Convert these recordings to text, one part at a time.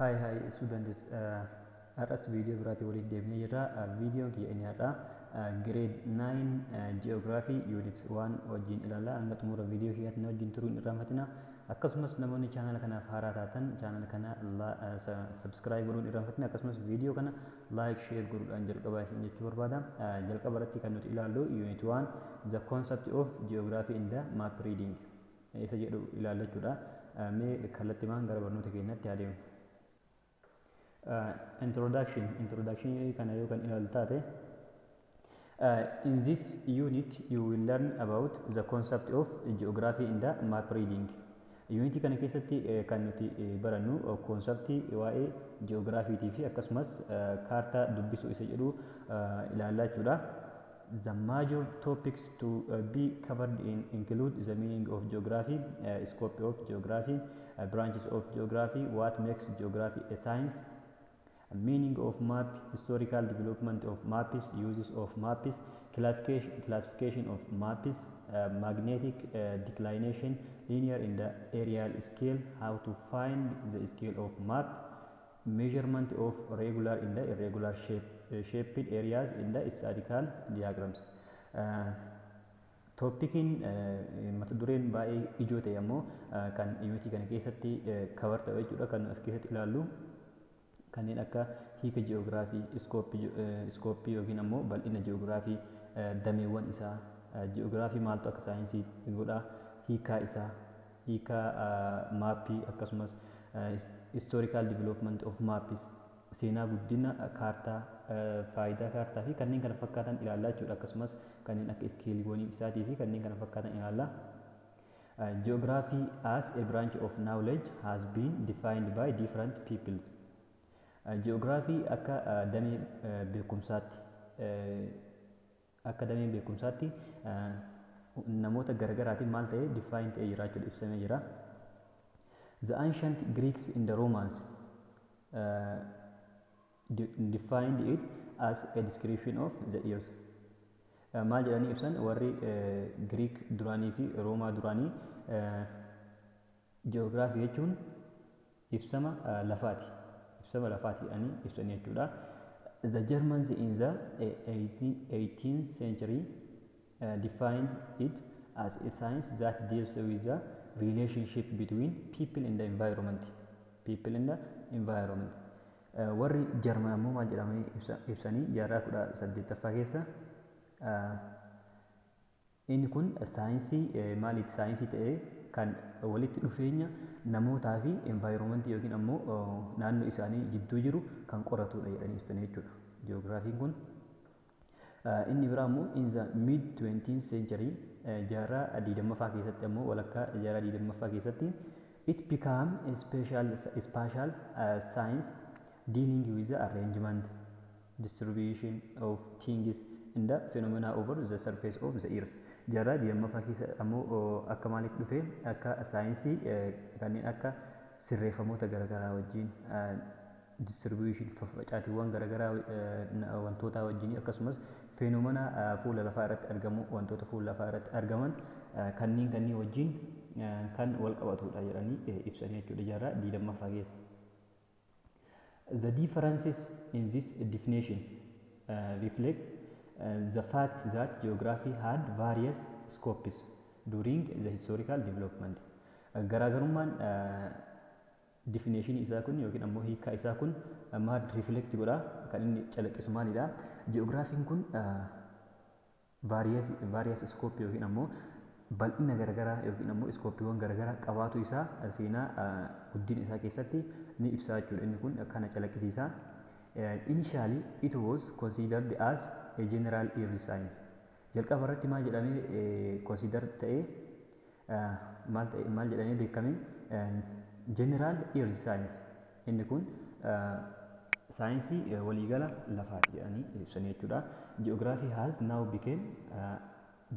Hi hi students, har'as viidiyoo biraatii waliin deebinee jirra. Viidiyoon kiyya inni har'aa grade 9 geography unit 1 wajjin ilaalla. Hanga xumura viidiyoo kiyyaatti na wajjin turuun irraanfatina. Akkasumas namoonni chaanala kanaaf haaraa taatan chaanala kana subscribe godhuun irraanfatina. Akkasumas viidiyoo kana like, share godhuudhaan jalqabaa isin jechuu barbaada. Jalqaba irratti kan nuti ilaallu unit 1, the concept of geography in the map reading isa jedhu ilaalla jechuudha. Mee kallattimaan gara barnoota keenyaatti haa deemnu. Introduction kana yoo kan ilaallu taate, in this unit you will learn about the concept of geography in the map reading. Unitii kana keessatti kan nuti barannu konseptii waa'ee ji'oogiraafiitii fi akkasumas kaartaa dubbisuu isa jedhu ilaallaa jechuudha. The major topics to be covered in include the meaning of geography, scope of geography, branches of geography, what makes geography a science, meaning of map, historical development of maps, uses of maps, classification of maps, magnetic declination, linear in the areal scale, how to find the scale of map, measurement of regular in the irregular shaped areas in the statistical diagrams. Topiciin mata dureen baay'ee ijoo ta'e ammoo kan unitii kana keessatti cover ta'u jechuudha, kan as keessatti ilaallu kanneen akka hiika ji'oogiraafii, scopeii yookiin ammoo bal'ina ji'oogiraafii, dameewwan isaa, ji'oogiraafii maaltu akka saayinsii godha, hiikaa isaa, hiikaa maappii, akkasumas historical development of maps, seenaa guddina kaartaa, faayidaa kaartaa fi kanneen kana fakkaatan ilaallaa jechuudha. Akkasumas kanneen akka scaleiiwwanii isaatii fi kanneen kana fakkaatan ilaalla. Geography as a branch of knowledge has been defined by different peoples. Geography akka damee beekumsaatti namoota garaagaraatiin maal ta'e, define ta'ee jira jechuudha, ibsamee jira. The ancient Greeks and the Romans defined it as a description of the earth. Maal jedhanii ibsan warri Greek duraanii fi Roomaa duraanii? Ji'oogiraafii jechuun ibsama lafaati. Ibsama lafaati jedhanii ibsanii jechuudha. The Germans in the 18th century defined it as a science that deals with the relationship between people and the environment. People and the environment. Warri Jarman ammoo maal jedhamanii ibsanii jaarraa 18ffaa keessa? Inni kun saayinsii maaliiti? Saayinsii ta'ee kan walitti dhufeenya namootaa fi environmentii yookiin ammoo naannoo isaanii jidduu jiru kan qoratudha jedhanii ibsanii jechuudha. Ji'oogiraafiin kun. Inni biraa immoo in the mid 20th century, jaarraa 20ffaa keessatti ammoo, walakkaa jaarraa 20ffaa keessatti, it became a special science dealing with the arrangement, distribution of things in the phenomena over the surface of the earth. Jaarraa 20ffaa keessa ammoo akka maaliif dhufe? Akka saayinsii kanneen akka sirreeffamoota garaagaraa wajjin, distribution, faffacaatiiwwan garaagaraa wantootaa wajjin, akkasumas phenomena fuula lafaa irratti argamu, wantoota fuula lafaa irratti argaman kanneen wajjin kan wal qabatudha jedhanii ibsanii jechuudha jaarraa 20ffaa keessa. The differences in this definition reflect the fact that geography had various scopes during the historical development. Garaagarummaan definition isaa kun yookiin ammoo hiikkaa isaa kun maal reflect godha? Kan inni calaqqisu maalidha? Ji'oogiraafiin kun various scope yookiin ammoo bal'ina garaagaraa yookiin ammoo scopeiiwwan garaagaraa qabaatu isaa seenaa guddina isaa keessatti ni ibsa jechuudha. Inni kun kana calaqqisiisa. Initially it was considered as a general earth science. Jalqaba irratti maal jedhamee consider ta'ee, maal ta'e, maal jedhamee beekame? General earth science. Inni kun saayinsii waliigala lafaati jedhanii ibsanii jechuudha. Geography has now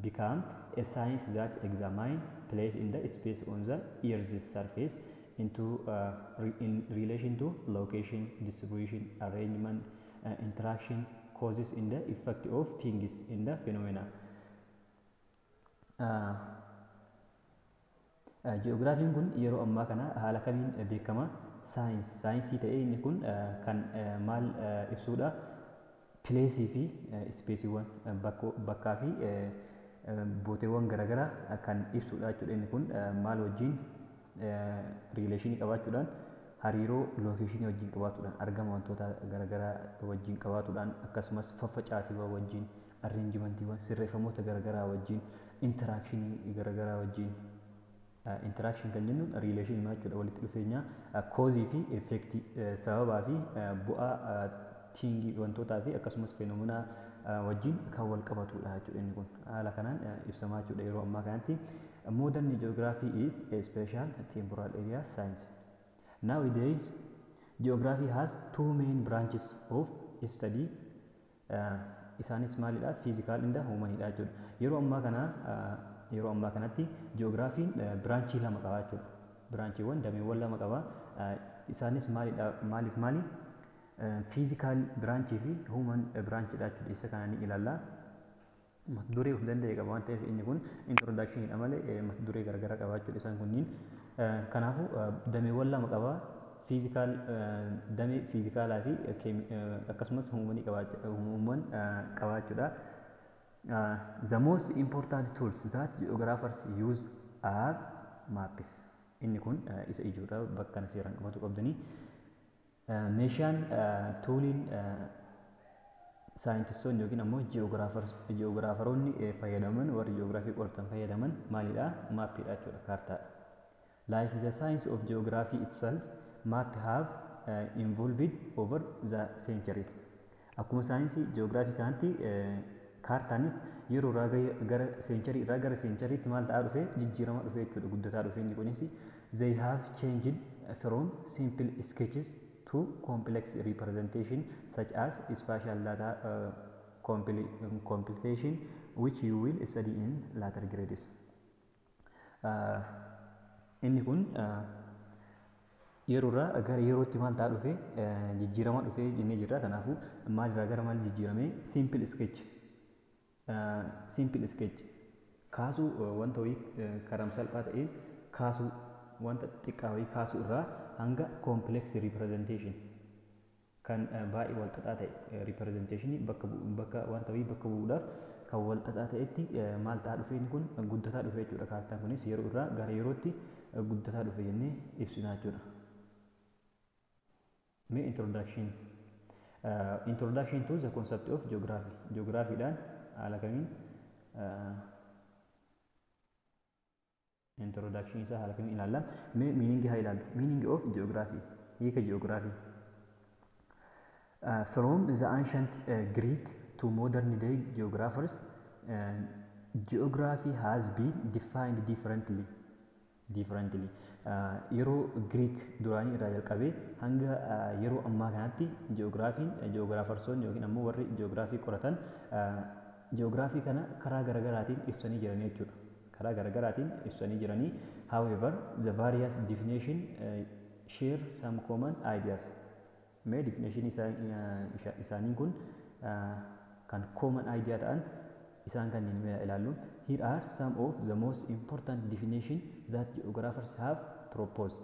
become a science that examine place in the space on the earth's surface in relation to location, distribution, arrangement, interaction, causes and the effect of things in the phenomena. Ji'oogiraafiin kun yeroo ammaa kana haala kamiin beekama? Science saayinsii ta'ee inni kun kan maal ibsuudha? Placeii fi spaceiiwwan, bakkaa fi booteewwan garaagaraa kan ibsudha jechuudha. Inni kun maal wajjin relationii qabaachuudhaan? Hariiroo locationii wajjin qabaatuudhaan, argama wantoota garaagaraa wajjin qabaatuudhaan, akkasumas faffacaatiiwwan wajjin, arrangementiiwwan, sirreeffamoota garaagaraa wajjin, interactionii garaagaraa wajjin. Interaction kan jennuun relationii jechuudha, walitti dhufeenya causeii fi effectii, sababaa fi bu'aa thingii, wantootaa fi akkasumas phenomena wajjin kan wal qabatudha jechuudha. Inni kun haala kanaan ibsamaa jechuudha yeroo ammaa kanatti. Modern geography is a special temporal area science. Nowadays, geography has two main branches of study. Isaanis maalidha? Physical and humanidha jechuudha. Yeroo ammaa kanatti ji'oogiraafiin branchii lama qaba jechuudha. Branchiiwwan, dameewwan lama qaba. Isaanis maalidha? Maaliif maali? Physical branchii fi human branchiidha jechuudha. Isa kana ni ilaalla. Mata duree of danda'e qaba waan ta'eef, inni kun introductioniidha malee mata duree garagaraa qaba jechuudha isaan kunniin. Kanaafuu dameewwan lama qaba. Physical, damee physicalaa fi akkasumas humanii human qaba jechuudha. The most important tools that geographers use are maps. Inni kun isa ijoodha, bakka kana seeraan qabatu qabdanii. Meeshaan, tooliin saayintistoonni yookiin ammoo ji'oogiraafaroonni fayyadaman, warri ji'oogiraafii qoratan fayyadaman maalidha? Maappiidha jechuudha, kaartaadha. Like the science of geography itself, map have evolved over the centuries. Akkuma saayinsii ji'oogiraafii kanatti kaartaanis yeroo irraa gara centuryii irraa gara centuryiitti maal ta'aa dhufe? Jijjiirama dhufe jechuudha, guddataa dhufe inni kunis. They have changed from simple sketches to complex representation such as spatial data computation, which you will study in later grades. Inni kun yeroo irraa gara yerootti maal ta'aa dhufe? Jijjiirama dhufe jennee jirra. Kanaafuu maal irraa gara maal jijjiirame? Simple sketch kaasuu, wanta wayii karaa salphaa ta'een kaasuu, wanta xiqqaa wayii kaasuu irraa hanga complex representation kan baay'ee wal xaxaa ta'e, representation bakka wanta wayii bakka bu'uudhaaf kan wal xaxaa ta'etti maal ta'aa dhufe? Inni kun guddataa dhufe jechuudha. Kaartaan kunis yeroo irraa gara yerootti guddataa dhufe jennee ibsina jechuudha. Mee introduction to the concept of geography. Geographyidhaan haala kamiin introduction isaa haala kamiin ilaalla? Mee meaning haa ilaallu. Meaning of geography, hiika geography. From the ancient Greek to modern day geographers, geography has been defined differently. Yeroo Greek duraanii irraa jalqabee hanga yeroo ammaa kanatti ji'oogiraafiin, geographersoonni yookiin ammoo warri ji'oogiraafii qoratan ji'oogiraafii kana karaa garagaraatiin ibsanii jiranii jechuudha. Karaa garagaraatiin ibsanii jiranii. However, the various definition share some common ideas. Mee definition isaanii kun kan common idea ta'an isaan kanneen mee ilaallu. Here are some of the most important definition that geographers have proposed.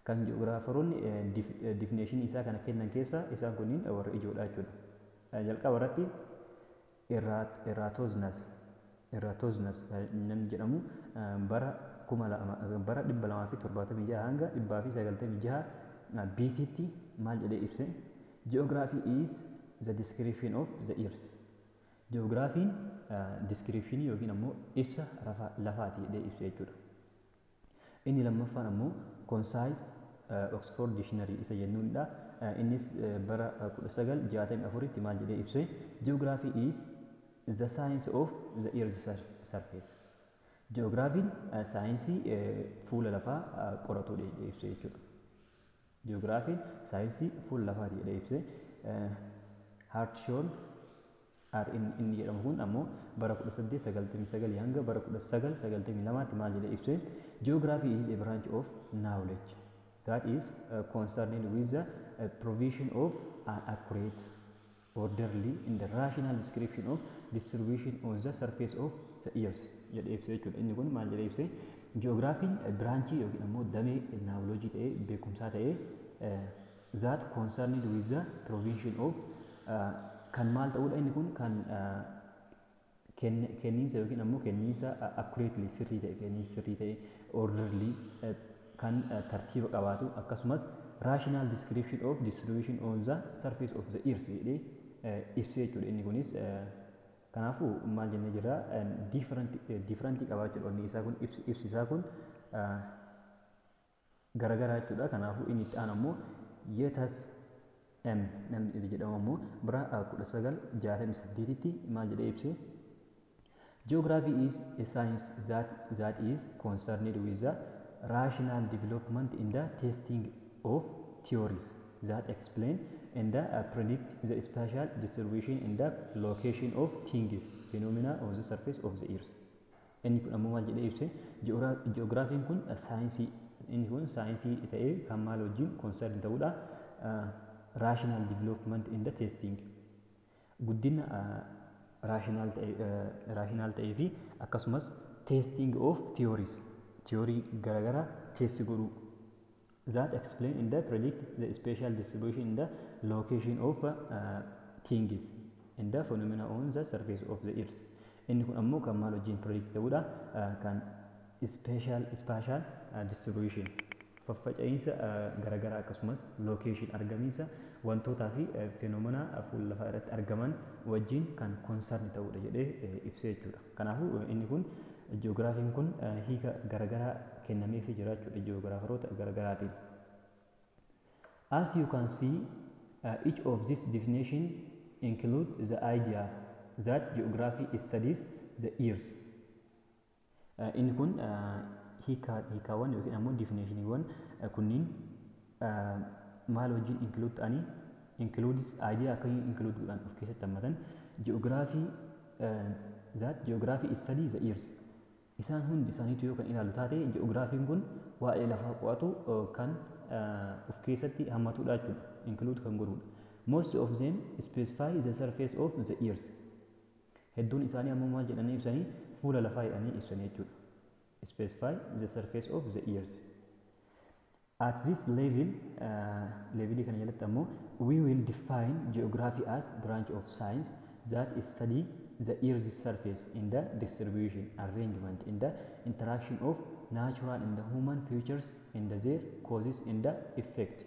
Kan geographeroonni definition isaa kana kennan keessa isaan kunniin warra ijoodha jechuudha. Jalqaba irratti Eratosthenes namni jedhamu bara 2000, bara 276 hanga 196 BCtti maal jedhee ibse? Geography is the description of the earth. Geographiin description yookiin ammoo ibsa lafaati jedhee ibse jechuudha. Inni lammaffaan ammoo Concise Oxford Dictionary isa jennuunidha. Innis bara 1964tti maal jedhee ibse? Geography is the science of the earth surface. Geographiin saayinsii fuula lafaa qoratudha jedhee ibse jechuudha. Geographiin saayinsii fuula lafaati jedhee ibse. Hartshorne R inni jedhamu kun ammoo bara 1899 hanga bara 1992tti maal jedhee ibse? Geography is a branch of knowledge that is concerned with the provision of an accurate, orderly and rational description of distribution on the surface of the earth jedhee ibse jechuudha. Inni kun maal jedhee ibse? Ji'oogiraafiin branchii yookiin ammoo damee knowledgeii ta'ee, beekumsaa ta'ee that concerned with the provision of, kan maal ta'uudha? Inni kun kan kenniinsa yookiin ammoo kenniinsa accurately sirrii ta'e, kenniinsa sirrii ta'e, orderly kan tartiiba qabaatu, akkasumas rational description of distribution on the surface of the earth jedhee ibsee jechuudha. Inni kunis kanaafuu maal jennee jirra? Different qabaachuudha. Wanni isaa kun, ibsi isaa kun garagaraa jechuudha. Kanaafuu inni itti aanu ammoo Yates M namni jedhamu ammoo bara 1968tti maal jedhee ibse? Geography is a science that is concerned with the rational development in the testing of theories that explain and predict the spatial distribution and the location of things, phenomena of the surface of the earth. Inni kun ammoo maal jedhee ibse? Ji'oogiraafiin kun saayinsii, inni kun saayinsii ta'ee kan maal wajjin concern ta'uudha? Rational development in the testing, guddina rational ta'ee fi akkasumas testing of theories, theory garaagaraa test godhuu, that explain and the predict the spatial distribution in the location of things and the phenomena on the surface of the earth. Inni kun ammoo kan maal wajjin predict ta'uudha? Kan spatial distribution, faffaca'iinsa garaagaraa, akkasumas location, argamiinsa wantootaa fi phenomena fuula lafaa irratti argaman wajjin kan concern ta'uudha jedhee ibsee jechuudha. Kanaafuu inni kun, ji'oogiraafiin kun hiika garaagaraa kennameefii jira jechuudha ji'oogiraafaroota garaagaraatiin. As you can see, each of these definition include the idea that geography studies the earth. Inni kun hiikaawwan yookiin ammoo definitioniiwwan kunniin maal wajjin include ta'anii, includes idea akkamii include godhan, of keessatti hammatan? Geography that geography study the earth. Isaan hundi isaaniitu yoo kan ilaalu taate, ji'oogiraafiin kun waa'ee lafaa qo'atu kan of keessatti hammatudha jechuudha. Include kan godhudha. Most of them specify the surface of the earth. Hedduun isaanii ammoo maal jedhanii ibsanii? Fuula lafaa jedhanii ibsanii jechuudha. Specify the surface of the earth. At this level, levelii kana jalatti ammoo, we will define geography as branch of science that study the earth's surface in the distribution, arrangement, in the interaction of natural and the human features and their causes and the effect.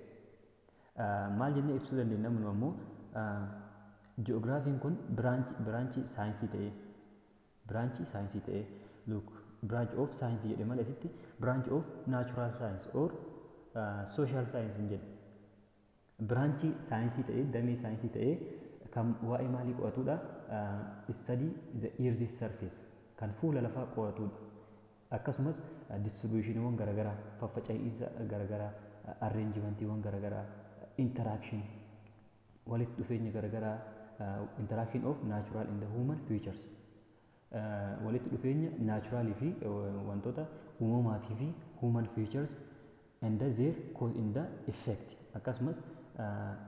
Maal jennee ibsuu dandeenya namni ammoo? Ji'oogiraafiin kun branchii saayinsii ta'ee, branchii saayinsii ta'ee, look, branch of science jedhe malee asitti branch of natural science or social science hin jedhe. Branchii saayinsii ta'ee, damee saayinsii ta'ee kan waa'ee maalii qo'atudha? Study the earth's surface, kan fuula lafaa qo'atudha. Akkasumas distributioniiwwan garaagaraa, faffaca'iinsa garaagaraa, arrangementiiwwan garaagaraa, interaction, walitti dhufeenya garaagaraa, interaction of natural and the human features, walitti dhufeenya naturalii fi wantoota uumamaatii fi human features and their cause in the effect, akkasumas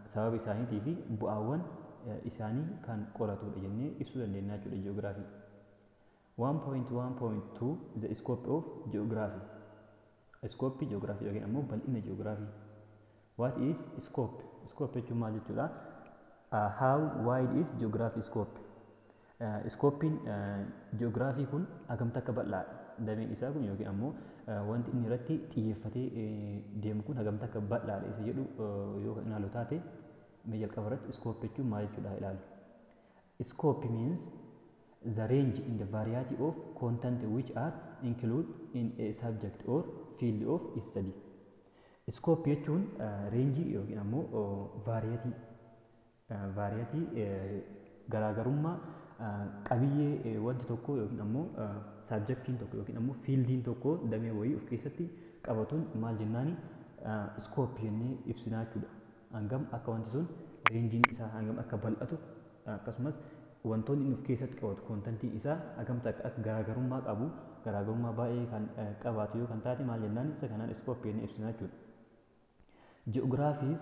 sababa isaaniitii fi bu'aawwan isaanii kan qoratudha jennee ibsuu dandeenya jechuudha ji'oogiraafii. 1.1.2 The scope of geography. Scope geography yookiin ammoo bal'ina geography. What is scope? Scope jechuun maal jechuudha? How wide is geography scope? Scopein geography kun hagamta akka bal'aadha? Dameen isaa kun yookiin ammoo wanti inni irratti xiyyeeffatee deemu kun hagamta akka bal'aadha isa jedhu yoo kan ilaalu taate, mee jalqaba irratti scope jechuun maal jechuudha ilaalu. Scope means the range in the variety of content which are included in a subject or field of study. Scope jechuun rangeii yookiin ammoo variety, garaagarummaa qabiyyee wanti tokko yookiin ammoo subjectiin tokko yookiin ammoo fieldiin tokko, damee wayii of keessatti qabatuun maal jennaani? Scope jennee ibsinaa jechuudha. Hangam akka wanti sun rangeiin isaa hangam akka bal'atu, akkasumas wantoonni inni of keessatti qabatu, contentiin isaa hagamta akka garaagarummaa qabu, garaagarummaa baay'ee kan qabaatu yoo kan taate, maal jennaan isa kanaan? Scope jennee ibsinaa jechuudha. Geography's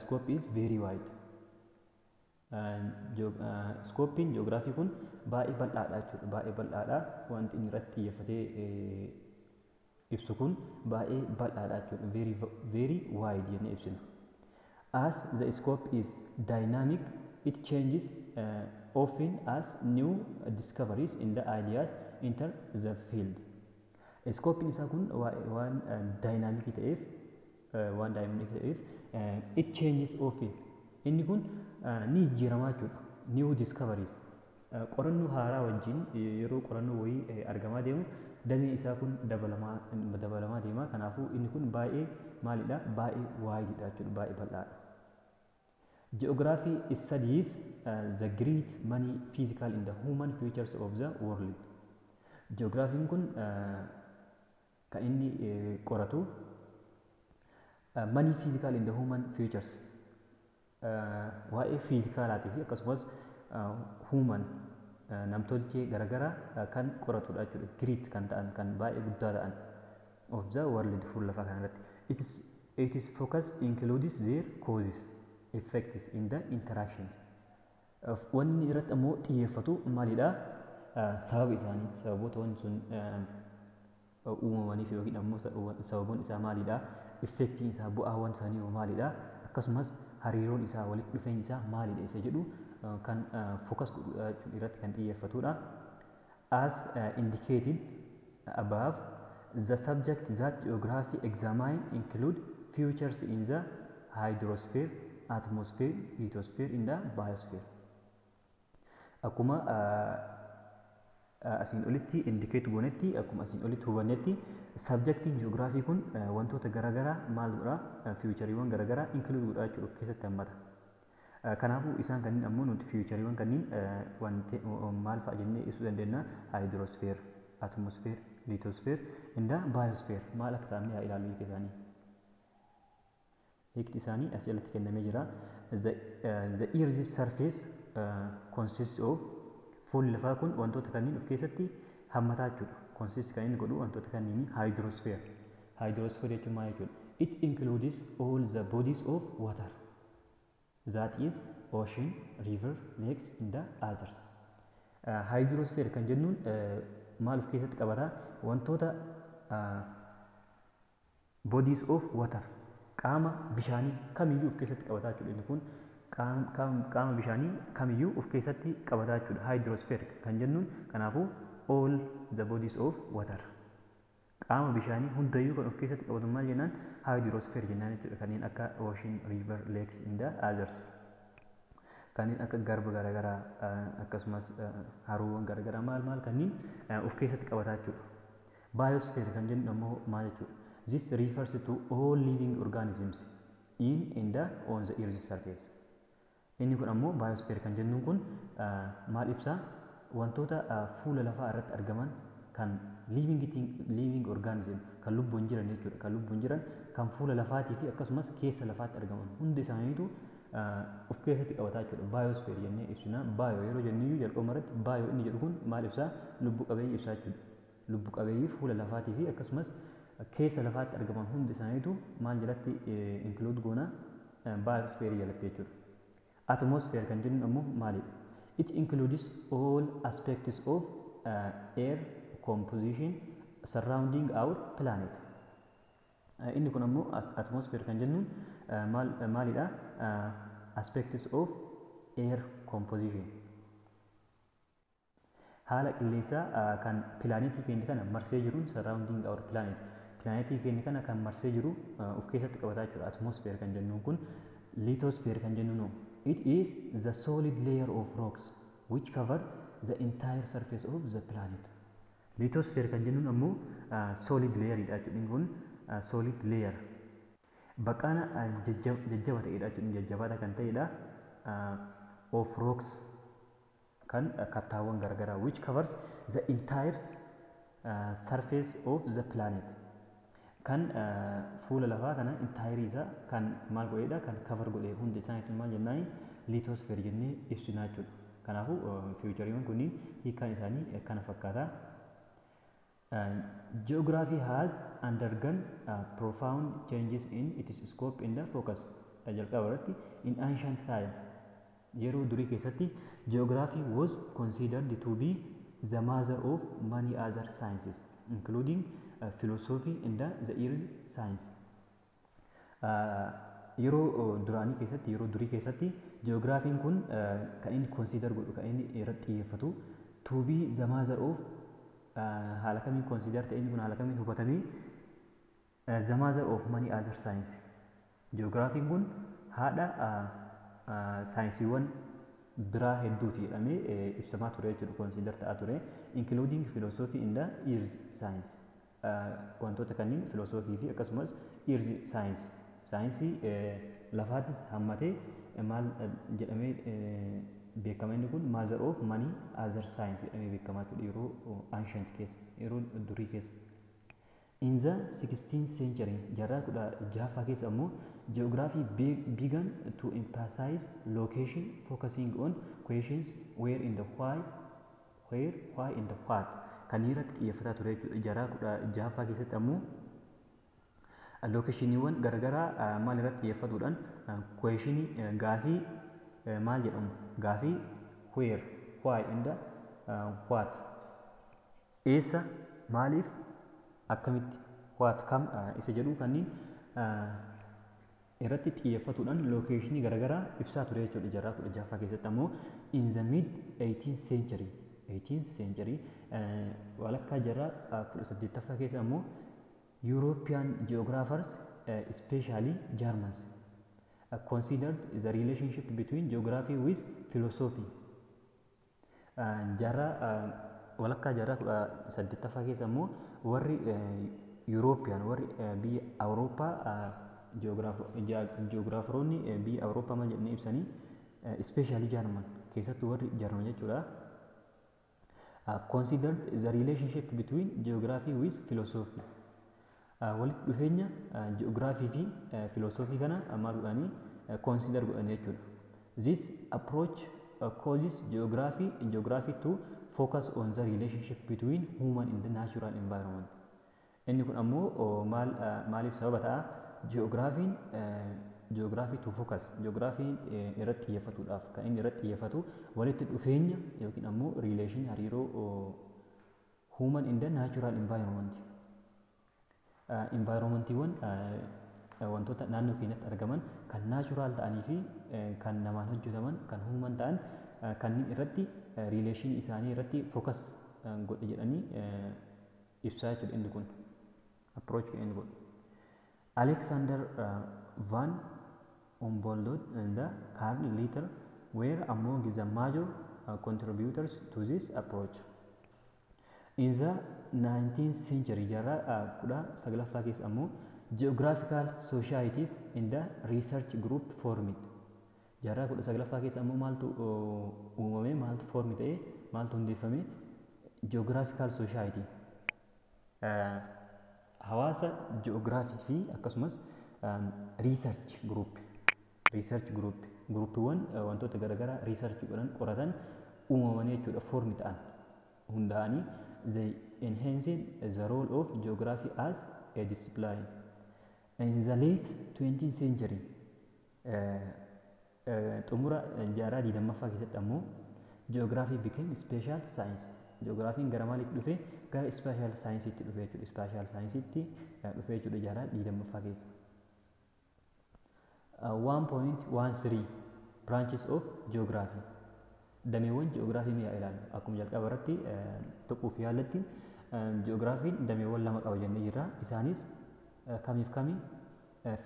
scope is very wide. Scopeiin ji'oogiraafii kun baay'ee bal'aadha jechuudha. Baay'ee bal'aadha. Wanti inni irratti xiyyeeffatee Ibsu kun baay'ee bal'aadha jechuudha. Very, very wide jennee ibsina. As the scope is dynamic, it changes often as new discoveries in the ideas enter the field. Scope isaa kun waan dynamic ta'eef, waan dynamic ta'eef, it changes often. Inni kun ni jijjiiramaa jechuudha. New discoveries, qorannoo haaraa wajjin yeroo qorannoo wayii argamaa deemu, damee isaa kun dabalamaa dabalamaa deema. Kanaafuu inni kun baay'ee maalidha? Baay'ee widedha jechuudha. Baay'ee bal'aadha. Geography studies the great many physical and the human features of the world. Geographiin kun kan inni qoratu many physical and the human features, waa'ee fiizikaalaatii fi akkasumas human, namtolchee garaagaraa kan qoratudha jechuudha. Great kan ta'an, kan baay'ee guddaa ta'an, of the world, fuula lafaa kanarratti. It is focus includes their causes, effects in the interactions. Wanni irratti ammoo xiyyeeffatu maalidha? Sababa isaanii, sababoota wanti sun uumamaniif yookiin ammoo sababoonni isaa maalidha? Effectiin isaa, bu'aawwan isaanii maalidha? Akkasumas hariiroon isaa, walitti dhufeenyi isaa maalidha isa jedhu kan focus godhudha irratti kan xiyyeeffatudha. As indicated above, the subject that geography examine include features in the hydrosphere, atmosphere, lithosphere, in the biosphere. Akkuma asiin olitti indicate goonetti, akkuma asiin olitti hubannetti, subjectiin ji'oogiraafii kun wantoota garaagaraa maal godhaa? Featureiiwwan garaagaraa include godhaa jechuudha, of keessatti hammata. Kanaafuu isaan kanneen ammoo nuti featureiiwwan kanneen wanti maal fa'a jennee ibsuu dandeenya? Hydrosphere, atmosphere, lithosphere, and biosphere maal akka ta'an haa ilaallu hiika isaanii. Hiikti isaanii asii alatti kennamee jira. The earth's surface consists of, fuulli lafaa kun wantoota kanneen of keessatti hammataa jechuudha. Consist kan inni godhu wantoota kanneen hydrosphere. Hydrosphere jechuun maal jechuudha? It includes all the bodies of water. That is ocean, river, lakes and the others. Hydrosphere kan jennuun maal of keessatti qabata? Wantoota bodies of water, qaama bishaanii kamiyyuu of keessatti qabataa jechuudha. Inni kun qaama bishaanii kamiyyuu of keessatti qabataa jechuudha. Hydrosphere kan jennuun kanaafuu all the bodies of water. Qaama bishaanii hundayyuu kan of keessatti qabatu maal jennaan? Hydrosphere jennaan jechuudha. Kanneen akka ocean, river, lakes and the others. Kanneen akka garba garaagaraa, akkasumas haroowwan garaagaraa, maal maal kanneen of keessatti qabataa jechuudha. Biosphere kan jennu ammoo maal jechuudha? This refers to all living organisms in and on the earth's surface. Inni kun ammoo biosphere kan jennuun kun maal ibsaa? Wantoota fuula lafaa irratti argaman kan living thing, living organism, kan lubbuun jiran jechuudha. Kan lubbuun jiran, kan fuula lafaatii fi akkasumas keessa lafaatti argaman hundi isaaniitu of keessatti qabataa jechuudha. Biosphere jennee ibsina. Bio yeroo jennu, jalqabuma irratti bio inni jedhu kun maal ibsaa? Lubbu qabeeyyii ibsaa jechuudha. Lubbu qabeeyyii fuula lafaatii fi akkasumas keessa lafaatti argaman hundi isaaniitu maal jalatti include goona? Biosphere jalatti jechuudha. Atmosphere kan jennu ammoo maalidha? It includes all aspects of air composition surrounding our planet. Inni kun ammoo atmosphere kan jennuun maal maalidha? Aspects of air composition. Haala qilleensaa kan pilaanetii keenya kana marsee jiruun, surrounding our planet. Pilaanetii keenya kana kan marsee jiru of keessatti qabataa jechuudha. Atmosphere kan jennuun kun. Lithosphere kan jennuun, it is the solid layer of rocks which cover the entire surface of the planet. Lithosphere kan jennuun ammoo solid layer dha jechuudha. Inni kun solid layer. Baqaana jajjaba ta'edha jechuudha. Jajjabaadha kan ta'edha. Of rocks, kan kattaawwan garaagaraa, which covers the entire surface of the planet. Kan fuula lafaa kana entire isaa kan maal godheedha? Kan cover godhe hundi isaaniitu maal jennaani? Lithosphere jennee ibsinaa jechuudha. Kanaafuu featureiiwwan kunniin hiikkaan isaanii kana fakkaata. Geography has undergone profound changes in its scope and the focus. Jalqaba irratti, in ancient time, yeroo durii keessatti, geography was considered to be the mother of many other sciences, including philosophy and the earth science. Yeroo duraanii keessatti, yeroo durii keessatti, ji'oogiraafiin kun kan inni consider godhu, kan inni irratti xiyyeeffatu, to be the mother of, haala kamiin consider ta'e inni kun, haala kamiin hubatamee, the mother of many other science. Ji'oogiraafiin kun haadha saayinsiiwwan biraa hedduuti jedhamee ibsamaa ture jechuudha, consider ta'aa ture, including philosophy and the earth science. Wantoota kanneen filosoofii fi akkasumas earth science, saayinsii lafaatis hammatee maal jedhamee beekama? Inni kun mother of many other science jedhamee beekamaa jechuudha yeroo ancient keessa, yeroo durii keessa. In the 16th century, jaarraa 16ffaa keessa ammoo, geography began to emphasize location, focusing on questions where and the why, where, why and the what kan irratti xiyyeeffataa ture jechuudha. Jaarraa 16ffaa keessatti ammoo locationiiwwan garaagaraa maal irratti xiyyeeffatuudhaan, questionii, gaafii maal jedhamu, gaafii where, why and what, eessa, maaliif, akkamitti, what, kam isa jedhu kanneen irratti xiyyeeffatuudhaan locationii garaagaraa ibsaa ture jechuudha. Jaarraa 16ffaa keessatti ammoo, in the mid 18th century, 18th century, walakkaa jaarraa 18ffaa keessa ammoo, European geographers, especially Germans, considered the relationship between geography with philosophy. Jaarraa walakkaa jaarraa 18ffaa keessa ammoo warri European, warri biyya Awurooppaa, ji'oogiraafaroonni biyya Awurooppaa maal jedhanii ibsanii? Especially German, keessattuu warri German jechuudha. Considered the relationship between geography with philosophy. Walitti dhufeenya ji'oogiraafii fi filosoofii kana maal godhanii consider godhanii jechuudha. This approach causes geography to focus on the relationship between human and the natural environment. Inni kun ammoo maal maaliif sababa ta'a? Ji'oogiraafiin, geography to focus, ji'oogiraafiin irratti xiyyeeffatuudhaaf kan inni irratti xiyyeeffatu walitti dhufeenya yookiin ammoo relation, hariiroo human and the natural environment. Environmentiiwwan, wantoota naannoo keenyatti argaman kan natural ta'anii fi kan namaan hojjetaman, kan human ta'an kanneen irratti, relation isaanii irratti focus godhe jedhanii ibsaa jechuudha inni kun, approach inni godhu. Alexander van Humboldt and Carl Ritter were among the major contributors to this approach. In the 19th century, jaarraa 19ffaa keessa ammoo, geographical societies and the research group formed. Jaarraa 19ffaa keessa ammoo maaltu uumame, maaltu form ta'e, maaltu hundeeffame? Geographical society, hawaasa ji'oogiraafii fi akkasumas research group, groupiiwwan wantoota garaagaraa research godhan, qoratan uumamanii jechuudha, form ta'an, hundaa'anii. They enhanced the role of geography as a discipline. In the late 20th century, xumura jaarraa 20ffaa keessatti ammoo, geography became special science. Ji'oogiraafiin gara maaliitti dhufe? Gara special scienceitti dhufe jechuudha. Special scienceitti dhufe jechuudha jaarraa 20ffaa keessa. 1.13 Branches of Geography. Dameewwan ji'oogiraafii mi'a ilaallu. Akkuma jalqaba irratti tuquuf yaalatti, ji'oogiraafiin dameewwan lama qaba jennee jirra. Isaanis kamiif kami?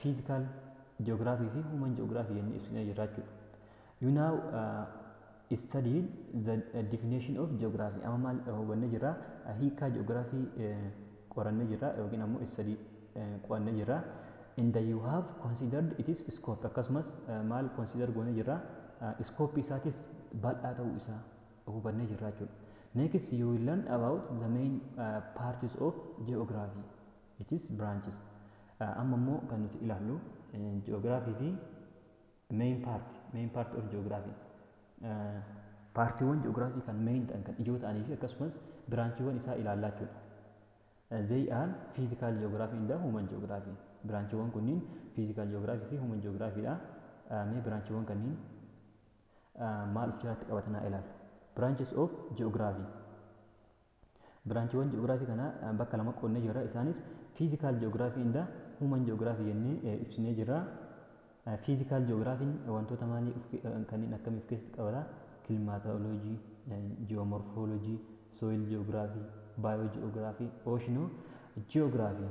Physical geography fi human geography jennee ibsinee jirra jechuudha. You now studied the definition of geography. Amma maal hubannee jirra? Hiikaa geography qorannee jirra yookiin ammoo study qo'annee jirra. And you have considered its scope. Akkasumas maal consider goonee jirra? Scope isaatis bal'aa ta'uu isaa hubannee jirra jechuudha. Next, you will learn about the main parts of geography. Its branches. Amma immoo kan nuti ilaallu geography fi main part of geography. Partiiwwan geography kan main ta'an, kan ijoo ta'anii fi akkasumas branchiiwwan isaa ilaallaa jechuudha. They are physical geography and human geography. Branchiiwwan kunniin physical geography fi human geography dha. Mee branchiiwwan kanneen maal of jalatti qabatanaa ilaalla. Branches of geography. Branchiiwwan ji'oogiraafii kana bakka lama qoodnee jirra. Isaanis physical geography and human geography jennee ibsinee jirra. Physical geographyn wantoota maalii, kanneen akkamii of keessatti qabata? Climatology, geomorphology, soil geography, biogeography, oceanogeography,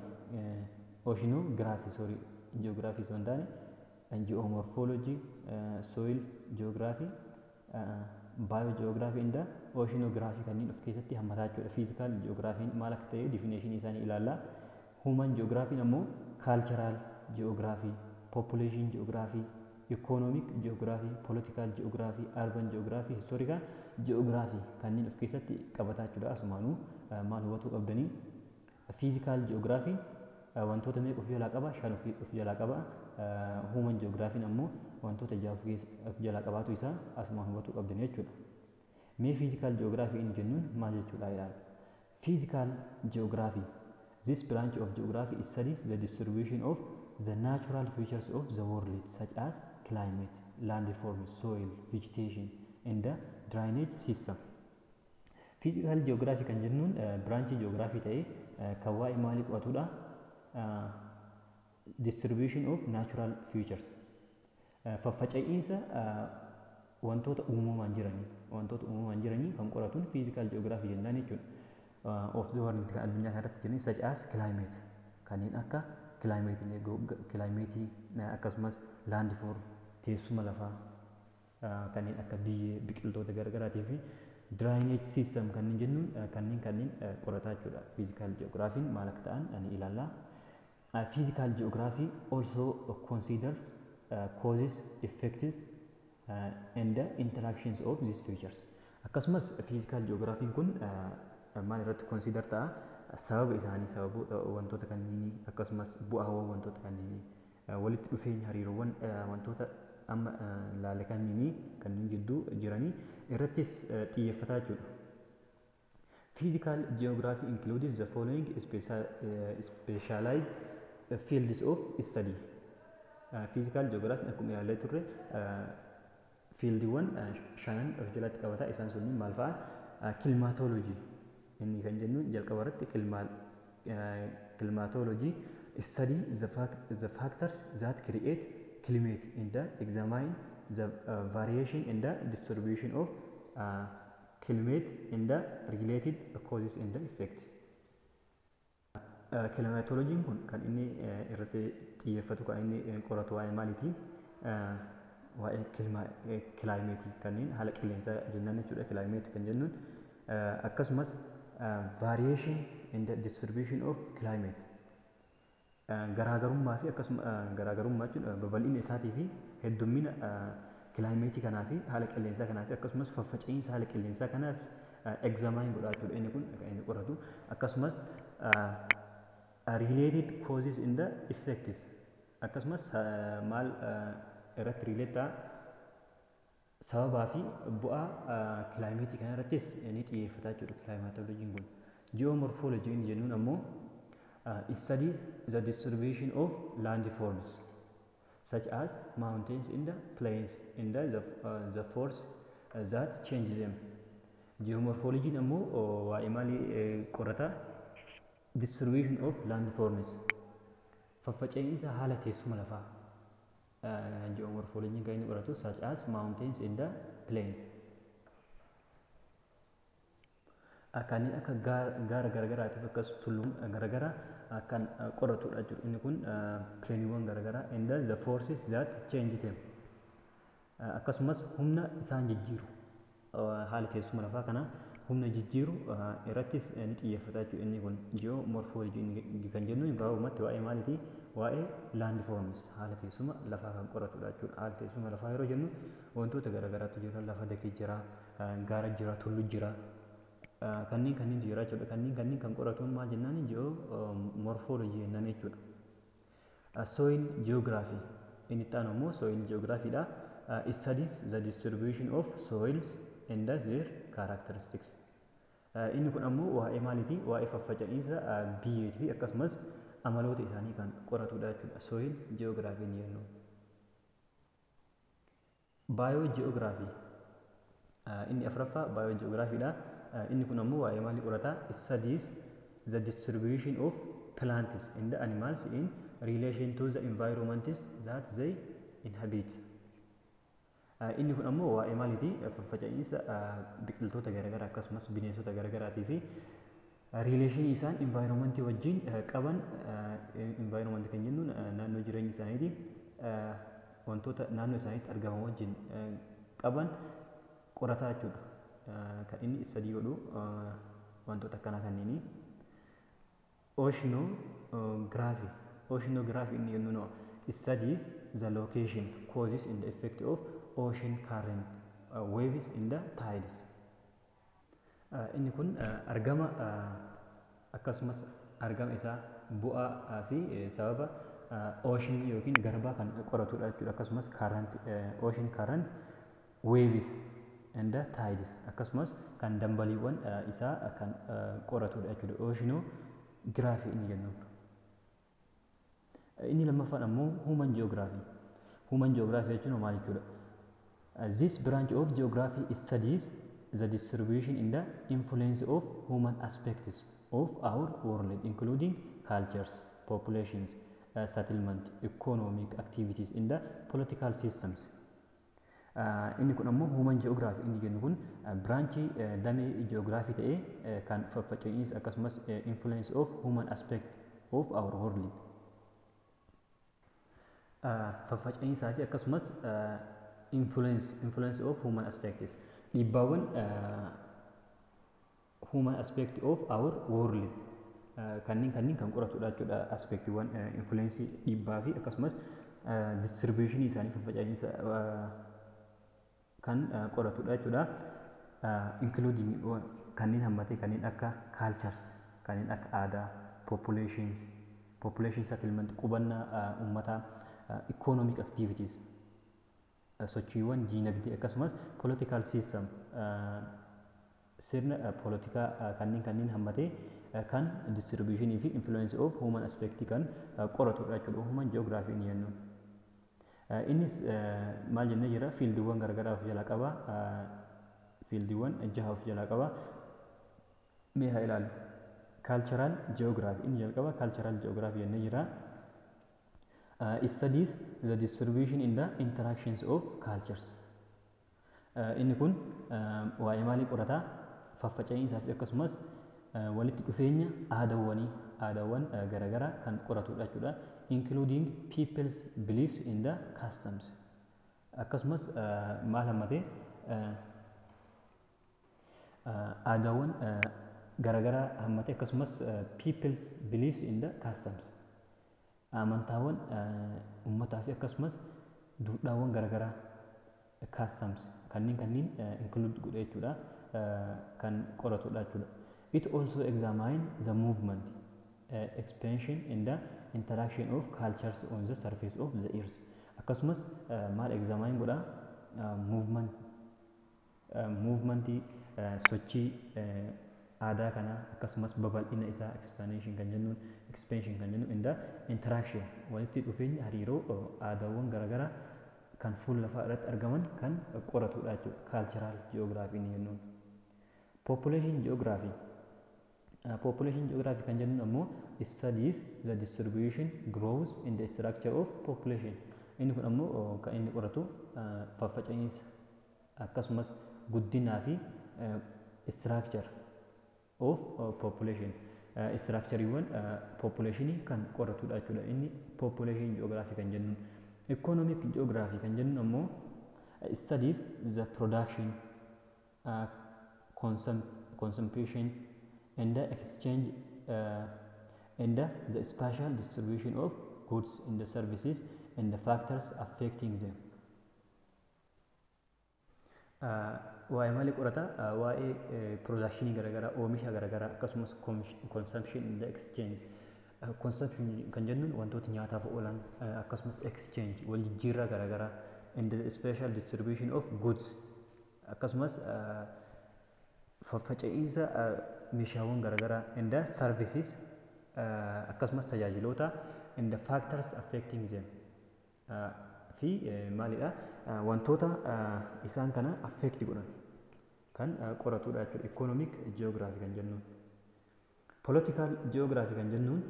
oceanography, sorry, geography osoo hin taane geomorphology, soil geography, biogeography and oceanography kanneen of keessatti hammataa jechuudha. Physical geographyn maal akka ta'e definition isaanii ilaalla. Human geographyn ammoo cultural geography, population geography, economic geography, political geography, urban geography, historical geography kanneen of keessatti qabataa jechuudha. Asumaanuu maal hubatuu qabdanii? Physical geography wantoota meeqa of jalaa qaba? Shan of jalaa qaba. Human geographyn ammoo wantoota jaha of jalaa qabaatu isaa asumaan hubatuu qabdanii jechuudha. Mee physical geography inni jennuun maal jechuudha ilaala. Physical geography. This branch of geography studies the distribution of the natural features of the world, such as climate, landforms, soil, vegetation and the drainage system. Physical geography kan jennuun branchii geography ta'ee kan waa'ee maalii qo'atudha? Distribution of natural features. Faffaca'iinsa wantoota uumamaan jiranii kan qoratuun physical geography jennaan jechuudha. Of the world kan addunyaa kanarratti jiran, such as climate, kanneen akka climate, akkasumas landform, teessuma lafaa, kanneen akka biyyee, biqiltoota garaagaraatii fi drainage system kanneen jennuun kanneen qorataa jechuudha. Physical geographyn maal akka ta'an ni ilaalla. Physical geography also considers causes, effects and the interactions of these features. Akkasumas physical geographyn kun maal irratti consider ta'a? Sababa isaanii, sababoota wantoota kanneenii, akkasumas bu'aawwan wantoota kanneenii, walitti dhufeenya hariiroowwan wantoota amma laale kanneenii kanneen jidduu jiranii irrattis xiyyeeffataa jechuudha. Physical geography includes the following specialized fields of study. Physical geography akkuma ilaallee turre fieldiiwwan shanan of jalatti qabata. Isaan sunniin maal fa'a? Climatology inni kan jennuun jalqaba irratti climatology study the factors that create climate and examine the variation in the distribution of climate and the related causes and the effects. Climatologyn kun kan inni irratti xiyyeeffatu, kan inni qoratu waa'ee maaliiti? Waa'ee climateii, kanneen haala qilleensaa jennaan jechuudha. Climateii kan jennuun akkasumas variation in the distribution of climate, garaagarummaa fi akkasuma garaagarummaa jechuun babal'ina isaatii fi heddummina climateii kanaa fi haala qilleensaa kanaa fi akkasumas faffaca'iinsa haala qilleensaa kanaas examine godhaa jechuudha. Inni kun kan inni qoratu akkasumas related causes and the effects, akkasumas maal irratti relate ta'a? Sababaa fi bu'aa climateii kana irrattis ni xiyyeeffata jechuudha climatologyn kun. Geomorphology inni jennuun ammoo studies the distribution of landforms such as mountains and the plains and the force that change them. Geomorphologyn ammoo waa'ee maalii qorata? Distribution of landforms, faffaca'iinsa haala teessuma lafaa. Geomorphologyn kan inni qoratu such as mountains and the plains. Kanneen akka gaara garagaraatiif akkas tulluuwwan garagaraa kan qoratudha jechuudha. Inni kun plainiiwwan garagaraa and the forces that change them. Akkasumas humna isaan jijjiiru, haala teessuma lafaa kana humna jijjiiru irrattis ni xiyyeeffata jechuudha. Inni kun geomorphology kan jennu gabaabumatti waa'ee maaliiti? Waa'ee landforms, haala teessuma lafaa kan qoratudha jechuudha. Haala teessuma lafaa yeroo jennu wantoota garagaraatu jira. Lafa dakee jira, gaara jira, tullu jira. Kanneen jira jechuudha. Kanneen kan qoratuun maal jennaan? Geomorphology jennaan jechuudha. Soil geography inni itti aanu immoo soil geography dha. It studies the distribution of soils and their characteristics. Inni kun ammoo waa'ee maaliiti? Waa'ee faffaca'iinsa biyyeetii fi akkasumas amaloota isaanii kan qoratudha jechuudha. Soil geography inni jennu. Biogeography inni afuraffaa biogeography dha. Inni kun ammoo waa'ee maalii qorata? Studies the distribution of plants and animals in relation to the environments that they inhabit. Inni kun ammoo waa'ee maaliiti? Faffaca'iinsa biqiltoota garaagaraa akkasumas bineensota garaagaraatii fi relationii isaan environmentii wajjin qaban. Environmentii kan jennuun naannoo jireenya isaaniiti, wantoota naannoo isaaniitti argaman wajjin qaban qorataa jechuudha. Kan inni study godhu wantoota akkanaa kanneeni. Oceanography. Oceanography inni jennuun studies the location, causes and the effect of ocean current, waves and the tides. Inni kun argama akkasumas argama isaa, bu'aa fi sababa ocean yookiin garbaa kan qoratudha jechuudha. Akkasumas current, ocean current, waves and the tides, akkasumas kan dambaliiwwan isaa kan qoratudha jechuudha. Oceanography inni jennuun. Inni lammaffaan ammoo human geography. Human geography jechuun maal jechuudha? This branch of geography studies the distribution and the influence of human aspects of our world, including cultures, populations, settlement, economic activities and the political systems. Inni kun ammoo human geography inni jennu kun branchii damee geography ta'ee kan faffaca'iinsa akkasumas influence of human aspect of our world. Faffaca'iinsaa fi akkasumas influence of human aspects, dhiibbaawwan human aspect of our world kanneen kan qoratudha jechuudha. Aspectiiwwan influence, dhiibbaa fi akkasumas distribution isaanii, faffaca'iinsa kan qoratudha jechuudha. Including, kanneen hammatee, kanneen akka cultures, kanneen akka aadaa, populations, population settlement, qubannaa uummataa, economic activities, sochiiwwan diinagdee, akkasumas political system, sirna poolitikaa kanneen hammatee kan distributionii fi influence of human aspect kan qoratudha jechuudha human geography inni jennuun. Innis maal jennee jira? Fieldiiwwan garaagaraa of jalaa qaba. Fieldiiwwan jaha of jalaa qaba. Mee haa ilaallu. Cultural geography inni jalqaba cultural geography jennee jira. It studies the distribution and the interactions of cultures. Inni kun waa'ee maalii qorata? Faffaca'iinsaa fi akkasumas walitti dhufeenya aadaawwanii, aadaawwan garaagaraa kan qoratudha jechuudha. Including people's beliefs and the customs. Akkasumas maal hammatee? Aadaawwan garaagaraa hammatee, akkasumas people's beliefs and the customs. Amantaawwan uummataa fi akkasumas duudhaawwan garaagaraa, customs, kanneen include godhe jechuudha, kan qoratudha jechuudha. It also examine the movement, expansion and the interaction of cultures on the surface of the earth. Akkasumas maal examine godha? Movementii, sochii aadaa kanaa, akkasumas babal'ina isaa, expansion kan jennuun, and the interaction, walitti dhufeenya hariiroo aadaawwan garaagaraa kan fuula lafaa irratti argaman kan qoratudha jechuudha. Cultural geography inni jennuun. Population geography. Population geography kan jennuun ammoo studies the distribution, growth and the structure of population. Inni kun ammoo kan inni qoratu faffaca'iinsa akkasumas guddinaa fi structure of population. Structureewwan populationii kan qoratudha jechuudha. Inni population geography kan jennuun. Economic geography kan jennuun ammoo studies the production, consumption and the exchange and the spatial distribution of goods and the services and the factors affecting them. Waa'ee maalii qorata? Waa'ee productionii garaagaraa, oomisha garaagaraa, akkasumas consumption and the exchange. Consumption kan jennuun wantoota nyaataaf oolan, akkasumas exchange, wal jijjiirraa garaagaraa, and the spatial distribution of goods, akkasumas faffaca'iinsa meeshaawwan garaagaraa, and the services, akkasumas tajaajiloota, and the factors affecting them, fi maalidha, wantoota isaan kana affect godhan. Kan qoratudha jechuudha. Economic geography kan jennuun. Political geography kan jennuun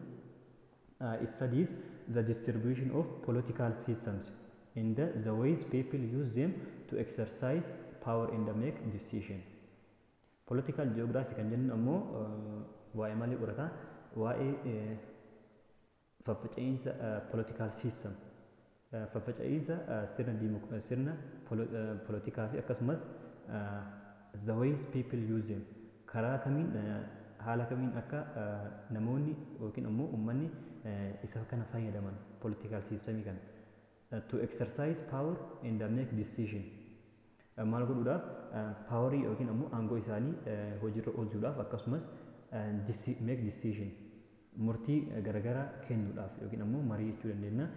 studies the distribution of political systems in the ways people use them to exercise power and make decision. Political geography kan jennu ammoo waa'ee maalii qorata? Waa'ee faffaca'iinsa political system, faffaca'iinsa sirna polotikaa fi akkasumas the ways people use them, karaa kamiin, haala kamiin akka namoonni yookiin ammoo uummanni isa kana fayyadaman, political systemii kana, to exercise power and make decision, maal godhuudhaaf? Powerii yookiin ammoo aangoo isaanii hojiirra oolchuudhaaf, akkasumas make decision, murtii garagaraa kennuudhaaf yookiin ammoo marii jechuu dandeenya.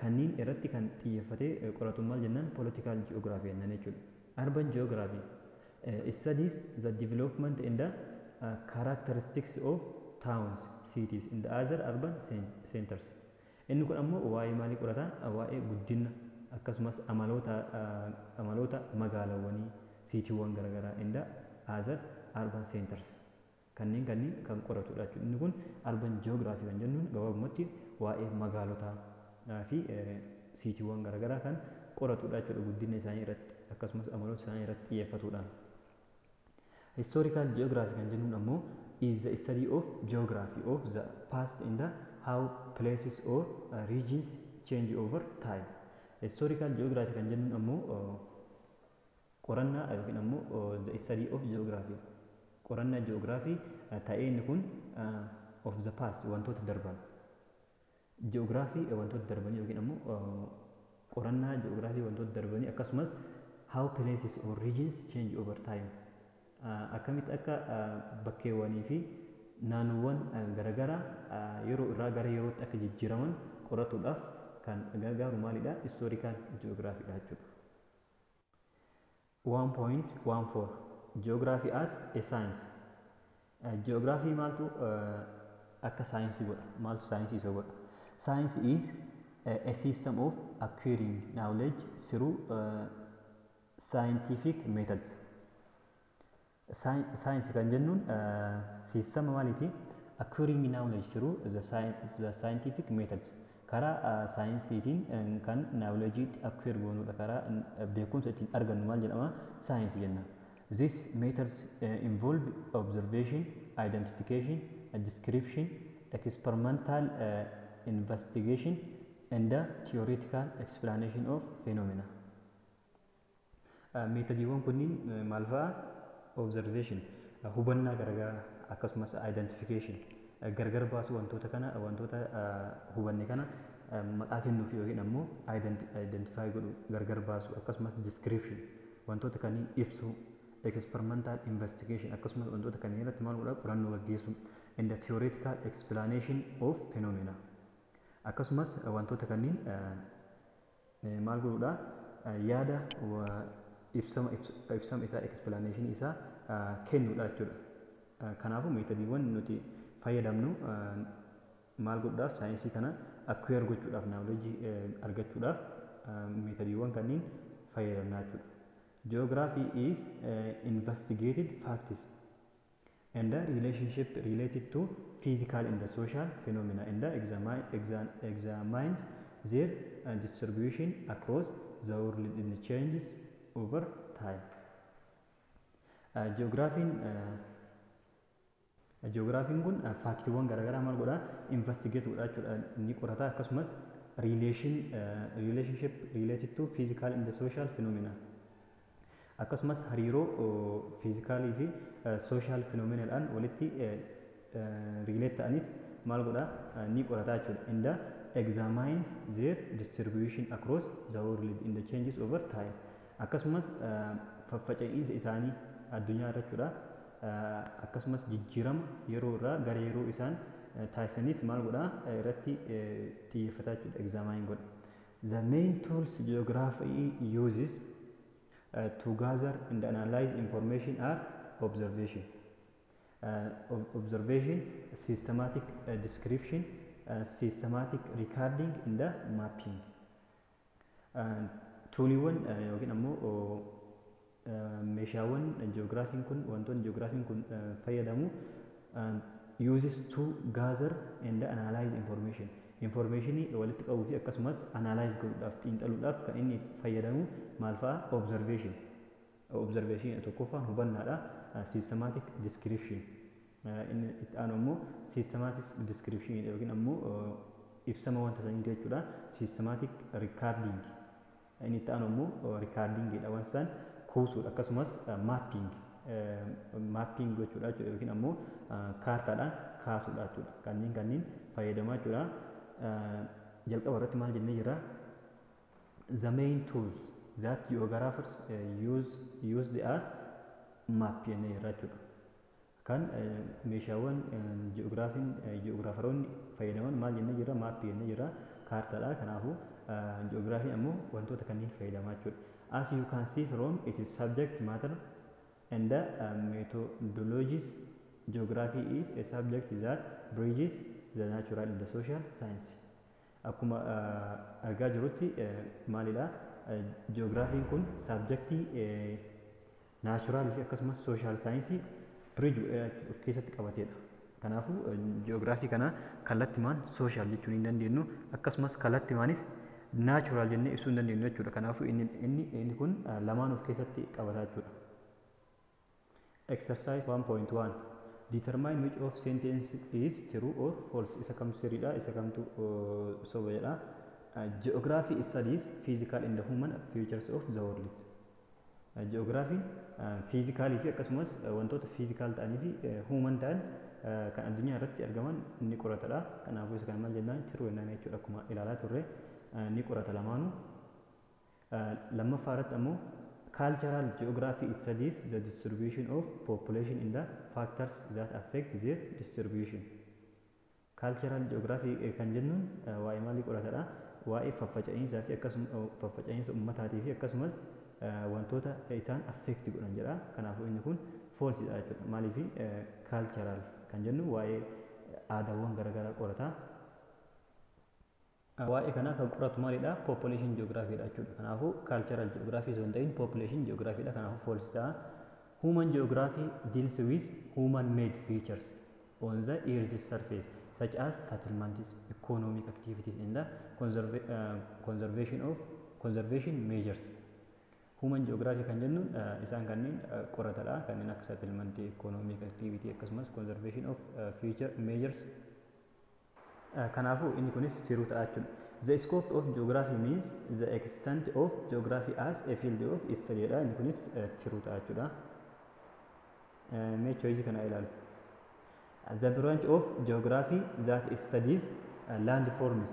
Kanneen irratti kan xiyyeeffatee qoratu maal jennaan? Political geography jennaan jechuudha. Urban geography studies the development and the characteristics of towns, cities and other urban centers. Inni kun ammoo waa'ee maalii qorata? Waa'ee guddina akkasumas amaloota magaalawwanii, citywwan garaagaraa and other urban centers. Kanneen kan qoratudha jechuudha. Inni kun urban geography kan jennuun gabaabumatti waa'ee magaalotaa fi citywwan garaagaraa kan qoratudha jechuudha, guddina isaanii irratti akkasumas amaloota isaanii irratti xiyyeeffatuudhaan. Historical geography kan jennuun ammoo is the study of geography of the past and the how places or regions change over time. Historical geography kan jennuun ammoo qorannaa yookiin ammoo the study of geography, qorannaa geography ta'ee inni kun of the past, wantoota darban, geography wantoota darbanii yookiin ammoo qorannaa geography wantoota darbanii, akkasumas how places or regions change over time, akkamitti akka bakkeewwanii fi naannoowwan garaagaraa yeroo irraa gara yerootti akka jijjiiraman qoratuudhaaf kan gargaaru maalidha? Historical geography dha jechuudha. 1.14 Geography as a science. Geography maaltu akka saayinsii godha? Maaltu saayinsii isa godha? Science is a system of acquiring knowledge through scientific methods. Saayinsii kan jennuun systema maaliiti? Acquiring knowledge through the scientific methods. Karaa saayinsiitiin kan knowledge acquire goonudha. Karaa beekumsa ittiin argannu maal jedhama? Saayinsii jenna. These methods involve observation, identification, description, experimental investigation, and the theoretical explanation of phenomena. Methodiiwwan kunniin maal fa'a? Observation, hubannaa garaagaraa, akkasumas identification, gargar baasuu wantoota kana, wantoota hubanne kana maqaa kennuuf yookiin ammoo identify godhu, gargar baasuu, akkasumas description, wantoota kanneen ibsuu, experimental investigation, akkasumas wantoota kanneen irratti maal godhaa? Qorannoo gaggeessuu, and the theoretical explanation of phenomena, akkasumas wantoota kanneen maal godhuudha? Yaada ibsama isaa, explanation isaa kennuudha jechuudha. Kanaafuu methodiiwwan nuti fayyadamnu maal godhuudhaaf? Saayinsii kana acquire gochuudhaaf, knowledge argachuudhaaf methodiiwwan kanneen fayyadamna jechuudha. Geography is investigated facts and the relationship related to physical and the social phenomena and the examines their distribution across the world and changes over time. Geographiin kun factiiwwan garaagaraa maal godhaa? Investigate godhaa jechuudha, ni qorata. Akkasumas relationship related to physical and the social phenomena, akkasumas hariiroo physicalii fi social phenomenaadhaan walitti relate ta'anis maal godhaa? Ni qorata jechuudha. And examines their distribution across the world and the changes over time. Akkasumas faffaca'iinsa isaanii addunyaa irra jechuudha. Akkasumas jijjiirama yeroo irraa gara yeroo isaan taasisanis maal godhaa? Irratti xiyyeeffataa jechuudha, examine godha. The main tools geography uses to gather and analyze information are observation, systematic description, systematic recording and the mapping. Tooliiwwan yookiin ammoo Meeshaawwan ji'oogiraafiin kun, wantoonni ji'oogiraafiin kun fayyadamu, uses to gather and analyze information. Informationii walitti qabuu fi akkasumas analyze godhuudhaaf, xiinxaluudhaaf kan inni fayyadamu maal fa'a? Observation. Observation tokkoffaan hubannaadha. Systematic description. Inni itti aanu immoo systematic description yookiin ammoo ibsama wanta sanii jechuudha. Systematic recording. Inni itti aanu immoo recordingidha, wanta san kuusuudha, akkasumas mapping gochuudha jechuudha, yookiin ammoo kaartaadhaan kaasuudha jechuudha. Kanneen fayyadamaa jechuudha. Jalqaba irratti maal jennee jira? The main tools that geographers use are map jennee jirra jechuudha. Kan meeshaawwan ji'oogiraafiin ji'oogiraafaroonni fayyadaman maal jennee jirra? Maappii jennee jirra. Kaartaadha. Kanaafuu ji'oogiraafiin ammoo wantoota kanneen fayyadamaa jechuudha. As you can see from its subject matter and the methodologies, geography is a subject that bridges the natural and the social science. Akkuma argaa jirrutti maalidha? Ji'oogiraafiin kun subjectii natural fi akkasumas social science bridge of keessatti qabatedha. Kanaafuu ji'oogiraafii kana kallattimaan social jechuun hin dandeenyu, akkasumas kallattimaanis natural jennee ibsuu hin dandeenyu jechuudha. Kanaafuu inni kun lamaan of keessatti qabata jechuudha. Exercise 1.1. Determine which of sentence is true or false. Isa kam sirriidha, isa kamtu soba jedha. Geography studies physical and human features of the world. Geography physicalii fi akkasumas wantoota physical ta'anii fi human ta'an kan addunyaa irratti argaman ni qoratadha. Kanaafuu isa kana maal jennaan? True jennaan jechuudha. Akkuma ilaalaa turre ni qorata lamaanuu. Lammaffaa irratti ammoo cultural geography studies the distribution of population in the factors that affect their distribution. Cultural geography kan jennuun waa'ee maalii qoratadha? Waa'ee faffaca'iinsaa fi akkasuma faffaca'iinsa ummataatii fi akkasumas wantoota isaan affect godhan jedha. Kanaafuu inni kun false dha jechuudha. Maaliif? Cultural kan jennu waa'ee aadaawwan garaagaraa qorata. Waa'ee kanaa kan qoratu maalidha? Population geography dha jechuudha. Kanaafuu cultural geography osoo hin ta'in population geography dha. Kanaafuu false ta'a. Human geography deals with human made features on the earth's surface, such as settlements, economic activities and the conservation of conservation measures. Human geography kan jennuun isaan kanneen qoratadha. Kanneen akka settlement, economic activity, akkasumas conservation of feature measures. Kanaafuu inni kunis true ta'a jechuudha. The scope of geography means the extent of geography as a field of study dha. Inni kunis true ta'a jechuudha. Mee choice kana ilaalu. The branch of geography that studies landforms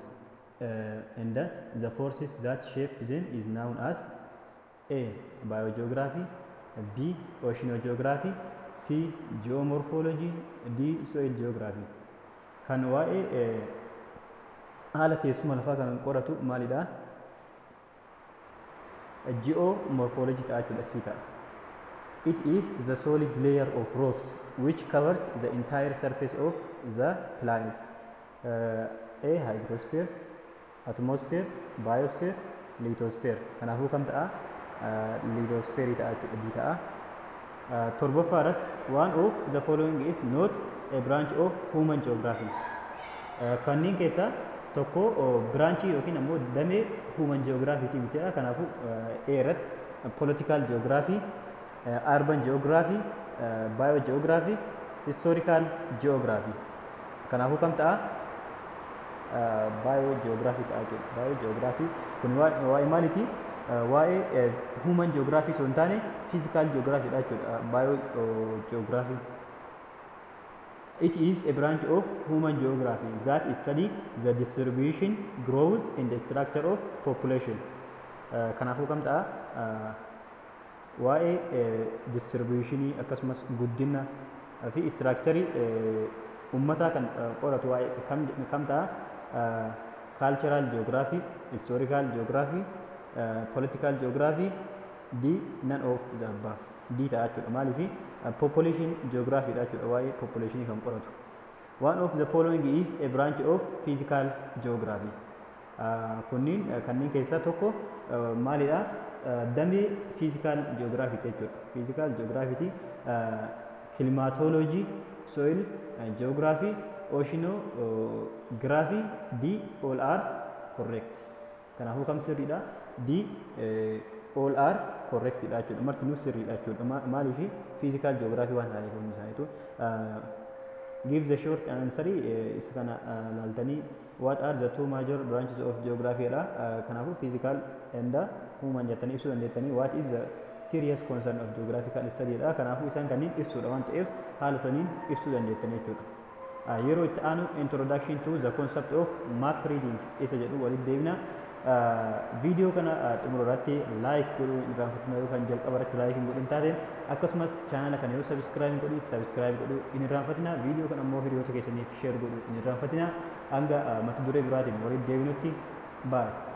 and the forces that shape them is known as A. Biogeography, B. Oceanogeography, C. Geomorphology, D. Soil geography. Kan waa'ee haala teessuma lafaa kan qoratu maalidha? Geomorphology ta'a jechuudha, C ta'a. It is the solid layer of rocks which covers the entire surface of the planet. A. Hydrosphere, atmosphere, biosphere, lithosphere. Kanaafuu kam ta'a? Lithosphere ta'a jechuudha, D ta'a. Torbaffaa irratti, one of the following is not a branch of human geography. Kanneen keessaa tokko branchii yookiin ammoo damee human geography miti. Kanaafuu A irratti political geography, urban geography, biogeography, historical geography. Kanaafuu kam ta'a? Biogeography ta'a jechuudha. Biogeography kun waa'ee maaliiti? Waa'ee human geography osoo hin taane physical geography dha jechuudha. Biogeography. It is a branch of human geography that study the distribution, growth and the structure of population. Kanaafuu kam ta'a? Waa'ee distributionii akkasumas guddina fi structure uummataa kan qoratu waa'ee kam ta'a? Cultural geography, historical geography, political geography, D. None of the above. D ta'a jechuudha. Maaliif? Population geography dha jechuudha, waa'ee population kan qoratu. One of the following is a branch of physical geography. Kunniin kanneen keessaa tokko maalidha? Damee physical geography jechuudha. Physical geography, climatology, soil geography, oceanography, D, all are correct. Kanaafuu kam sirriidha? D, all are correct dha jechuudha. Martinuu sirriidha jechuudha. Maaliif? Physical geography waan ta'aniif hundi isaaniitu. Give the short answer, isa kana laaltanii. What are the two major branches of geography dha. Kanaafuu physical and human jettanii ibsuu dandeettanii. What is the serious concern of geographical study dha. Kanaafuu isaan kanneen ibsuudha waan ta'eef haala saniin ibsuu dandeettanii jechuudha. Yeroo itti aanu "Introduction to the concept of map reading" isa jedhu walitti deebina. Viidiyoo kana xumura irratti like godhuu hin irraanfatina yoo kan jalqaba irratti like hin godhin taate. Akkasumas chaanala kana yoo subscribe hin godhin, subscribe godhuu hin irraanfatina. Viidiyoo kana ammoo hiriyoota keessaniif share godhuu hin irraanfatina. Hanga mata duree biraatiin walitti deebinutti, bye.